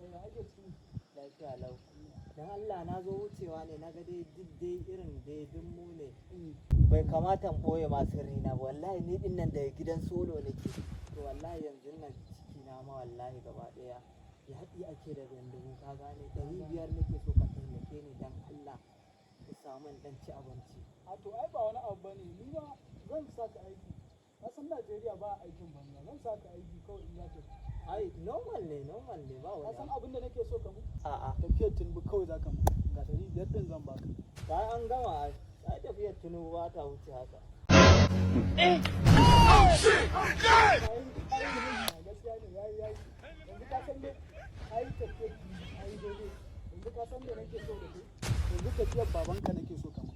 Eh, ake ciki? Lafiya lau. Dan Allah, na zo wucewa ne na ga dai duk dai irin dai duk mu ne. Bai kamata in ɓoye ma sirri na ba. Wallahi ni din nan daga gidan solo nake. To wallahi yanzu nan ciki na ma wallahi gaba ɗaya yaƙi ake da bindigu, ka gane? 500 nake so ka taimake ni, dan Allah, ku samu in ɗan ci abinci. A to, ai ba wani abu bane, ni ma zan saka aiki. Ka san Najeriya ba aikin banza, zan saka aiki kawai in za ka. Ai normal ne, normal ne, ba Ka wani san abu. abin da nake so ka mu? A'a. Tafiyar Tinubu kawai za ka mu. Ga 500 ɗin zan baka. Bayan an gama, ai ai tafiyar Tinubu ba ta wuce haka. Ai ai, gaskiya ne, yayi yayi. Yanzu ka san dai ai tafiyar Tinubu ai daidai. Yanzu ka san me nake so da kai? Yanzu tafiyar babanka nake so ka mu.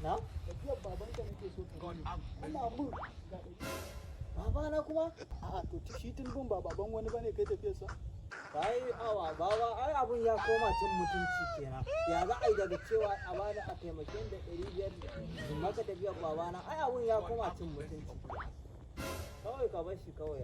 Na? Tafiyar babanka nake so ka mu. Ina mun ga 100. Babana kuma? A'a, to shi Tinubun ba baban wani bane, kai tafiyarsa. Ai awa baba, ai abun ya koma cin mutunci kenan. Ya za a yi daga cewa a bani, a taimake ni da 500, in maka tafiyar babana? Ai abun ya koma cin mutunci. Kawai ka bar shi kawai.